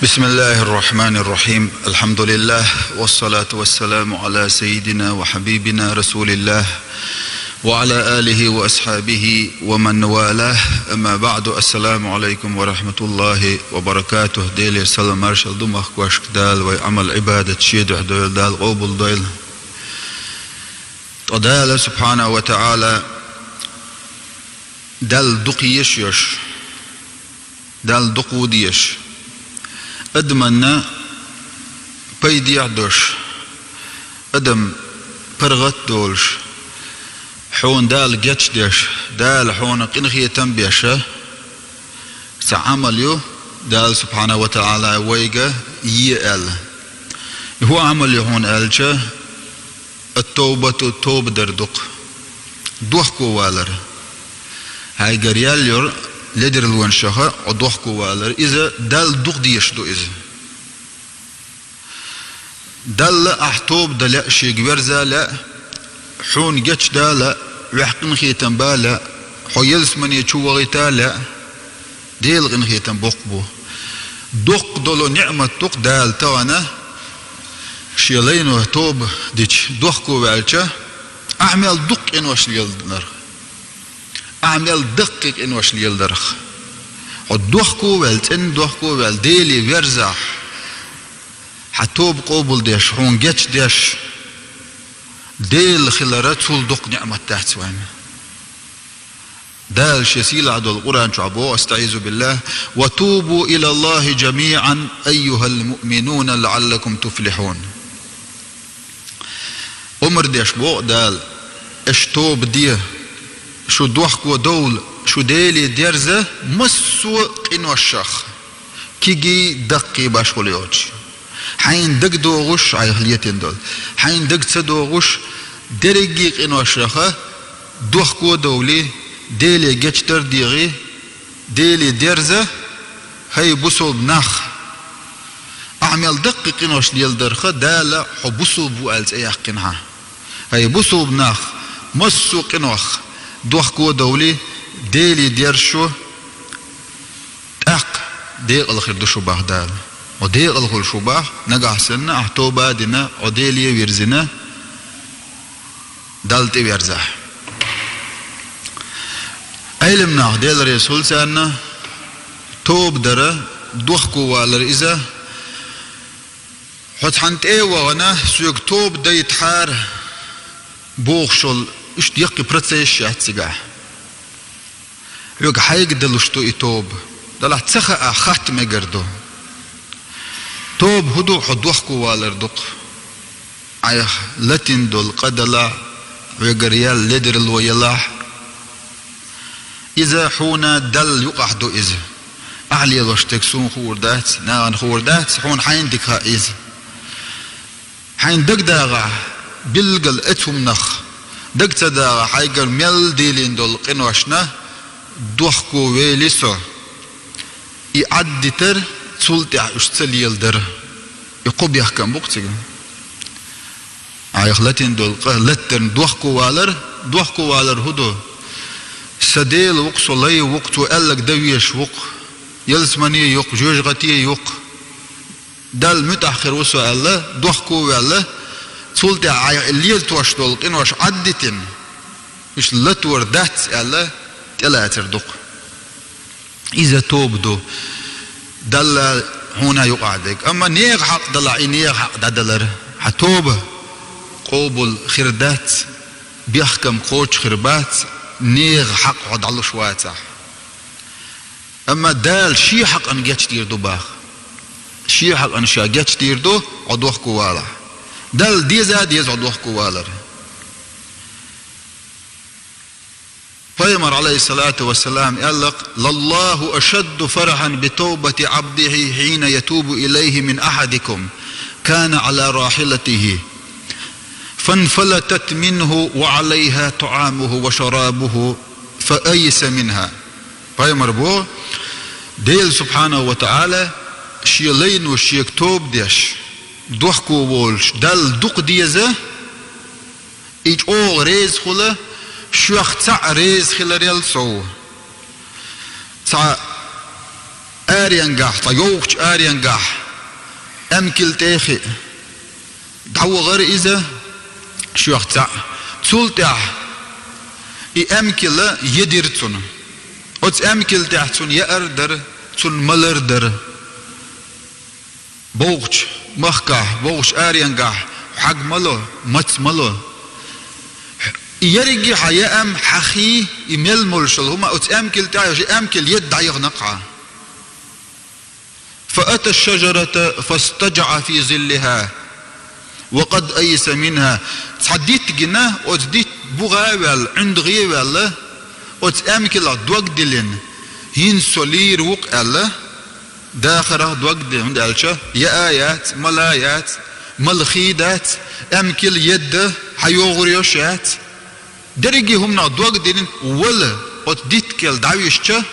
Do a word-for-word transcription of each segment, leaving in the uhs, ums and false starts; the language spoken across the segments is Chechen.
بسم الله الرحمن الرحيم. الحمد لله، والصلاة والسلام على سيدنا وحبيبنا رسول الله، وعلى آله وأصحابه ومن والاه. أما بعد، السلام عليكم ورحمة الله وبركاته. Делера салам-маршал ду махкошка Дала, вай Ӏамал-Ӏибадат шен духьа дойла, Дала къобал дойла. Ткъа Дала субхьанаху ва таӀала Далла дукха езаш йолаш, Далла дукха ву дезаш, адаманна пайдехьа долаш, адам паргӀат долаш, хьона Дала гечдеш, Дала хьона къинхетам беш, цхьа Ӏамал ю, Дала субхьанаху ва таӀала вайга е аьлла. И хӀун Ӏамал ю хьона аьлча, ат-тавбату, тоба дар ду-кх. Дохковалар. Хьайгара яьлла йолча ледарлонех хьо дохковалар. Иза Далла дукха дезаш ду иза. Далла ахь тоба дан лаьа, шийга верза лаьа, хьона гечдала, вайх къинхетам бала, хьо ялсмане чу вахийта лаьа, Делан къинхетам боккха бу. Доккха дола ниӀмат ду-кх Дала тахан шен лайно тоба дича, дохковаьлча, ахь мел дукха къинош леладарах, ахь мел даккхий къинош леладарах. Хьо дохковаьлла, цӀена дохковаьлла, Деле верзахь, хьа тоба къобалдеш, хьона гечдеш Дела хилар цул доккха ниӀмат дац вайна. Дала шен сийлахь долча Къуръан чу боху, أستعيذ بالله: وتوبوا إلى الله جميعا أيها المؤمنون لعلكم تفلحون. Омра деш боху Дала: аша тоба де, шу дохкововла, шу Деле дерза массо а къиношех, кегий, даккхий башхалла йоцуш. Хьайна дагадогӀуш, хьайх летийна долу, хьайна дага ца догӀуш, дерриге а къиношех дохкововлий, Деле гечдар дегӀий, Деле дерза, хӀай бусалба нах. Ахь мел даккхий къинош леладарах Дала хьо бусалба ву аьлла цӀе яьккхина хьан. ХӀай бусалба нах, массо а къинойх дохкововлий, Деле дерза шу, тӀаккха декъала хир ду шу боху Дала. Хьо декъала хуьлу шу боху, нагахь санна ахь тоба а дина, хьо Деле а вирзина, Далла тӀеверзахь. Ӏелам нах, Дела реза хуьлда царна, тоба дар, дохковалар иза, хьо цхьанна тӀе а вахана, соьга тоба дайтахьара бохуш йолу, иштта яккхий процесс яц цигахь. Хьоьга хьайга далуш ду и тоба, делахь ца хаа хатта мегар ду. Тоба хӀун ду, хьо дохковалар ду-кх. Айхьа латийна долу къа далахь, хьоьгара яьлла ледарло ялахь, иза хьуна Далла юкъахь ду иза. Ахь лелош дерг суна хуур дац, нахана хуур дац, хьуна хьайна дика хаьа иза. Хьайна дагадогӀахь, билггал эцу хӀуманах, дага ца догӀахь, хьайгара мел дийлина долу къиношна дохковели со. И Ӏаддитар, цул тӀаьхьа уьш ца леладар. И кхо бехкам бу-кх цига. Айхьа латийна долу къа латтарна дохковалар, дохковалар хӀун ду? Сан Дела ву-кх, со лай ву-кх, цо аьлларг дан везаш ву-кх, ялсамане ю-кх, жоьжахате ю-кх. Далла муьтӀахь хир ву со аьлла, дохковаьлла, цул тӀаьхьа айхьа лелатош долу къинош Ӏаддитина, уьш латор дац аьлла, тӀелацар ду-кх. Иза тоба ду, Далла хьуна юкъахь дерг. Амма нехан хьакъ далахь, и нехан хьакъ дӀадалар. Хьан тоба къобал хир дац, бехкам кхочуш хир бац, нехан хьакъ хьо дӀалуш вацахь. Амма Дала шен хьакъан гечдийр ду боху. Шен хьакъан ша гечдийр ду, хьо дохковалахь. Далла деза а деза хьо дохковалар. Пайхамара, Ӏалайхиссалату вассалам, аьлла-кх: «لله أشد فرحا بتوبة عبده حين يتوب إليه من أحدكم كان على راحلته فانفلتت منه وعليها طعامه وشرابه فأيس منها». Пайхамара боху, Дела субхьанаху ва таӀала шен лайно шега тоба деш, дохковолуш Далла дукха деза, и чӀогӀа реза хуьлу, шух цхьаъ реза хиларел сов. Цхьа аренгахь, цхьа йовхачу аренгахь, эмкал тӀе а хиъна, дӀавахара иза шех цхьаъ. Цул тӀаьхьа и эмкал едира цунна. Оцу эмкал тӀехь цунна яар дара, цунна малар дара. Бовхачу махкахь, бовхачу аренгахь хьаг ма ло, маца ма ло. И ерриге хьан яа, хьан хий, и мел молуш йолу хӀума оцу эмкал тӀехь йолуш, и эмкал едда дӀаяхана-кх хьан. فأتى الشجرة فاضطجع في ظلها وقد أيس منها. Цхьа дитт гина, оцу дитта бухахь а ваьлла, ӀиндагӀе а ваьлла, оцу эмкалах дог диллина, хӀинца со лийр ву-кх аьлла, дахарах дог диллина, хӀунда аьлча яа яц, мала яц, мала хий дац, эмкал едда, хьан йогӀур йолуш яц. Дерриге хӀуманах дог диллина, вала оцу дитта кӀел дӀависча,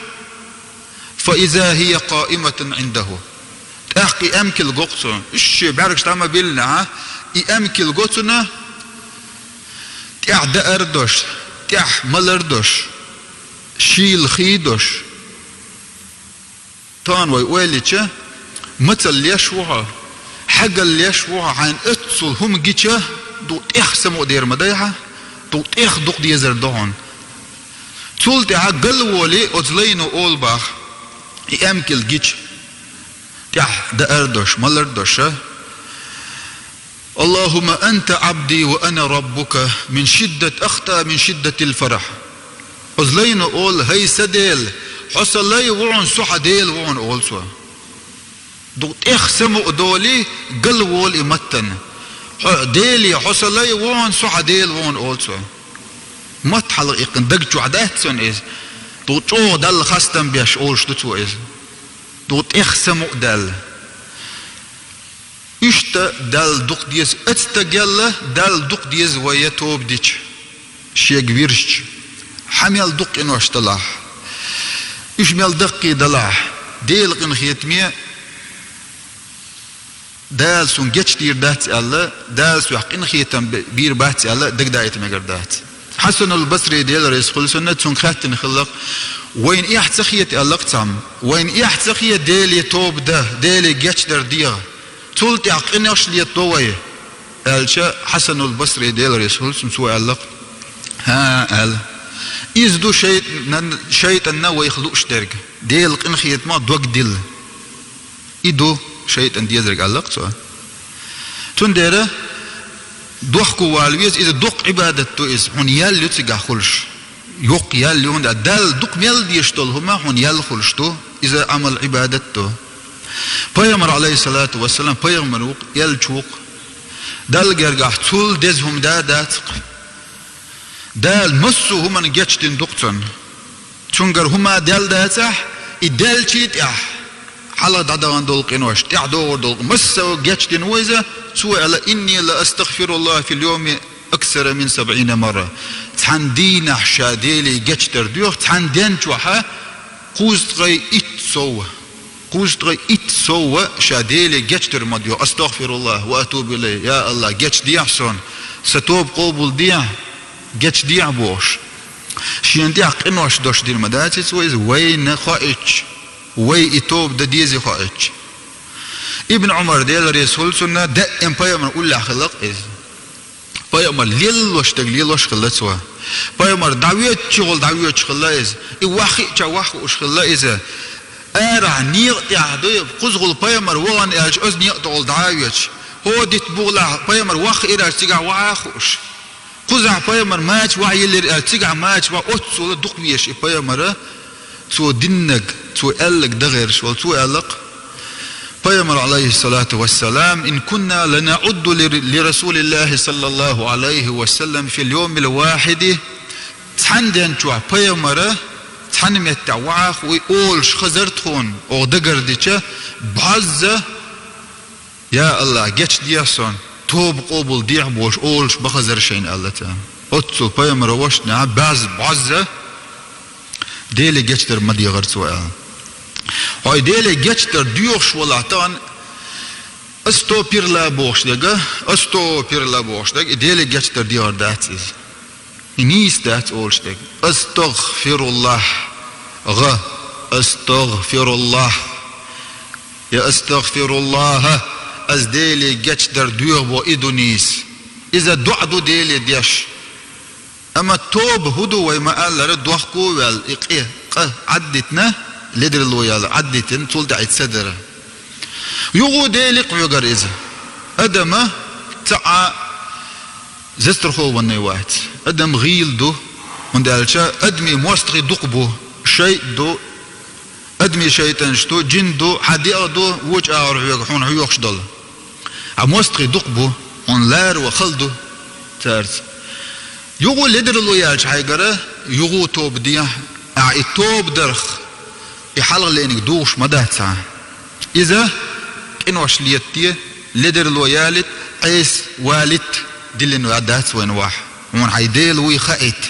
فإذا هي قائمة عنده. ТӀаккха и эмкал го-кх цунна. Уьш шен бӀаьргаш дӀа ма биллинехь, и эмкал го цунна, тӀехь даар долуш, тӀехь малар долуш, шийла хий долуш. Тахана вай ойла йича, мацалла леш ву хьо, хьагалла леш ву хьо, хьайна оццул хӀума гича, дукха тӀех самукъадер ма дай хьан, дукха тӀех дукха дезар ду хьуна. Цул тӀаьхьа гал а волий, оцу лайно олу боху, и эмкал гича, тӀехь даар долуш, малар долуш а: اللهم أنت عبدي وأنا ربك من شدة أخطأ من شدة الفرح. Оцу лайно олу: хӀай сан Дела, хьо сан лай ву хьуна, со хьан Дела ву хьуна, олу цо. Дукха тӀех самукъадолий, гал а волу и маттана: хьо Деле, хьо сан лай ву хьуна, со хьан Дела ву хьуна, олу цо. Матта хьалха иккхина даг чохь дац цунна иза. Дукха чӀогӀа Далла хастам беш олуш ду цо иза. Дукха тӀех самукъадаьлла. Иштта Далла дукха деза, оцу стагал а Далла дукха деза вай тоба дича, шега вирзича, хьан мел дукха къинош далахь, уьш мел даккхий далахь, Делан къинхетаме, Дала суна гечдийр дац аьлла, Дала соьх къинхетам бе-, бийр бац аьлла, дагадаийта мегар дац. Хьасанул Басри, Дела реза хуьлда цунна, цуьнга хаьттина хилла-кх: «Вайна эхь ца хета, — аьлла-кх цхьамма, — вайна эхь ца хета Деле тоба дан, Деле гечдар деха? Цул тӀаьхьа къинош летадо вай?» — аьлча, Хьасанул Басри, Дела реза хуьлда цунна, цо аьлла-кх: «ХӀан, — аьлла, — иза ду шайтӀанан, шайтӀанна вайх лууш дерг, Делан къинхетамах дог дилла. И ду шайтӀан дезарг», — аьлла-кх цо. Цундела дохко вала веза, иза доккха Ӏибадат ду иза, хьуна ял ю цигахь хуьлуш. Йоккха ял ю, хӀунда аьлча Далла дукха мел дезаш долу хӀума хьуна ял хуьлуш ду, иза Ӏамал-Ӏибадат ду. Пайхамар, Ӏалайхиссалату вассалам, пайхамар ву-кх, элча ву-кх. Далла гергахь цул деза хӀума да а дац-кх. Дала массо а хӀуманна гечдина ду-кх цунна. Цуьнгара хӀума даьлла дацахь, и даьллачий тӀехь хьалха дӀадахана долу къинош, тӀаьхьа догӀур долу къинош, массо а гечдина ву иза, цо аьлла: «إني لأستغفر الله في اليوم أكثر من سبعين مرة». Цхьана дийнахь ша Деле гечдар доьху, цхьана ден чохь кхузткъе итт сов. Кхузткъе итт сов ша Деле гечдар ма доьху, астагъфируллах ва атубу илайх, я АллахӀ, гечдехьа суна, сан тоба къобалдехьа, гечдехьа бохуш. Шена тӀехь къинош дош дина ма дац иза, вайна хоуьйтуш, вай и тоба дан дезий хоуьйтуш. Ибн Ӏумар, Дела реза хуьлда цунна, даим пайхамар уллехь хилла-кх иза. Пайхамар лелош дерг лелош хилла цо. Пайхамар дӀавоьдучу гӀула дӀавоьдуш хилла иза. И ваххиъча ваххууш хилла иза. Арахь некъа тӀехь дуй, кхузахула пайхамар вахана аьлча, оцу некъа тӀехула дӀа а воьдуш. ХӀокху дитта бухахь пайхамар ваххиира аьлча, цигахь ваха а хууш. Кхузахь пайхамар мача вахьайиллира аьлча, цигахь мача ваха, оццула дукха везаш и пайхамара. Цо диннарг, цо аьлларг дан гӀерташ волу, цо аьлла-кх, пайхамар, Ӏалайхиссалату вассалам: «إن كنا لنعد لر-، لرسول الله صلى الله عليه وسلم في اليوم الواحد». Цхьана ден чохь пайхамара цхьана меттехь ваха а вуй олуш хезара тхуна, оха дагардича, бӀозза: «Я АллахӀ, гечдехьа суна, тоба къобалдехьа», — бохуш олуш бан хезара шайна аьлла цара. Оццул пайхамара ваша нехьа баьзза бӀозза Деле гечдар ма дехара цо аьлла. Хьо и Деле гечдар доьхуш валахь тахана, астагъфируллах бохуш дерг, астагъфируллах бохуш дерг, и Деле гечдар дехар дац иза. И нийса дац олуш дерг. Астагъфируллах. ГӀа. Астагъфируллах. Я астагфируллаха, аз Деле гечдар доьху боху и ду нийса. Иза доӀа ду Деле деш. Амма тоба хӀун ду вай ма-аллара, дохко а ваьлла, и къе, къа Ӏаддитина, ледарло яьлла Ӏаддитина, цул тӀаьхьа и ца дара. Юха Деле кхоьгар иза. Адама цхьа а застрахованный вац. Адам гӀийла ду, хӀунда аьлча адамийн мостагӀий дукха бу, шайтӀа ду, адамийн шайтӀанаш ду, жин ду, хьан дегӀ ду, вочу агӀор хьоьга хьуна хьоьхуш долу. Хьан мостагӀий дукха бу, хьуна лара ван хала ду цаьрца. Юха ледарло яьлча хьайгара, юха тоба де, ахьа и тоба дарх, и хьалха лериниг дугӀуш ма дац хьан. Иза къинош летте, ледарло ялийта, Ӏеса валийта диллина ваьа дац вайна вахь. Хьуна хьайн Дела вуй хаийта.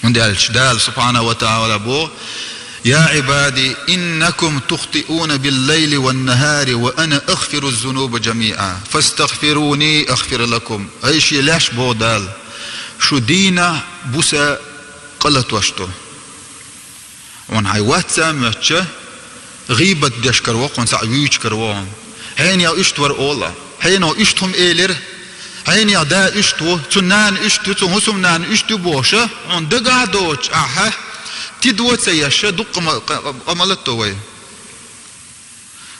ХӀунда аьлча Дала субхьанаху ва таӀала боху: «Я Ӏибади, иннакум тухтиуна биллайли ван-нахари ва ана агфиру зунуба жамиӀа, фастагфируни агфир лакум». Ай шен леш, боху Дала, шу дийнахь, буса къа латош ду. Хьуна хьайн вац а моьттуш, гӀийбат деш караво хьуна, цхьаъ вуьйцуш караво хьуна. Хьенех иштта вара олу, хьенех иштта хӀума элира, хьенех да иштта ву, цуьнан нана иштта ю, цуьнан хӀусамнана иштта ю бохуш, хьуна дагахь а доцуш ахьа, тидам а ца еш, дуккха къа-, къа-, къа-, къа ма латадо вай.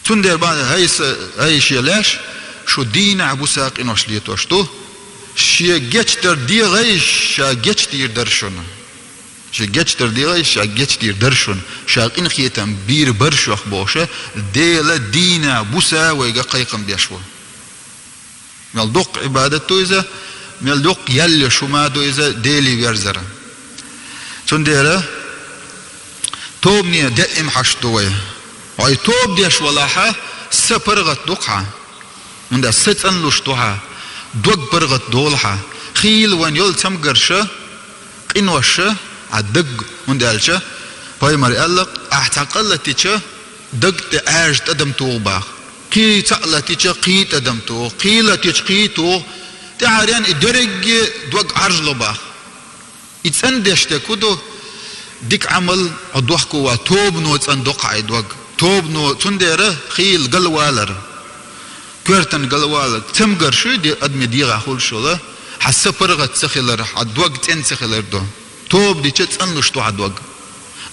Цундела бан, хӀай са, хӀай шен леш, шу дийнахь, буса къинош летош ду. Шен гечдар дегӀай, ша гечдийр дара шуна. Шен гечдар дегӀай, ша гечдийр дара шуна. Ша къинхетам бийр бара шух бохуш, Дела дийнахь, буса вайга кхайкхам беш ву. Мел доккха Ӏибадат ду иза, мел доккха ял йолуш хӀума ду иза, Деле верзар. Цундела тобане даим хьашт ду вай. Вай тоба деш валахь, са паргӀат ду-кх хьан. ХӀунда са цӀанлуш ду хьан, дог паргӀат долу хьан. Хийла вайн йолу цамгарш, къинош, хьан даг, хӀунда аьлча пайхамара аьлла-кх: «Ахь цхьа къа латича, даг тӀе Ӏаьржа тӀадам туху боху. Кхин цхьаъ латича, кхин тӀадам туху, кхин латича, кхин туху, тӀаьхьарен и дерриге дог Ӏаржло боху». И цӀандеш дерг хӀун ду? Дика Ӏамал, хьо дохко ван, тобано цӀандо-кх хьан и дог. Тобано, цундела хийла галвалар, коьртана галвалар, цамгарш ду де-, адамийн дегӀахь хуьлуш йолу, хьан са паргӀат ца хилар, хьан дог цӀена ца хилар ду. Тоба дича цӀанлуш ду хьан дог.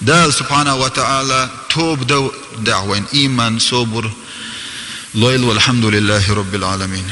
Дала субхьанаху ва таӀала тоба дан дехьа вайна ийман, собар лойла. Валхьамдулиллахи роббил Ӏаламин.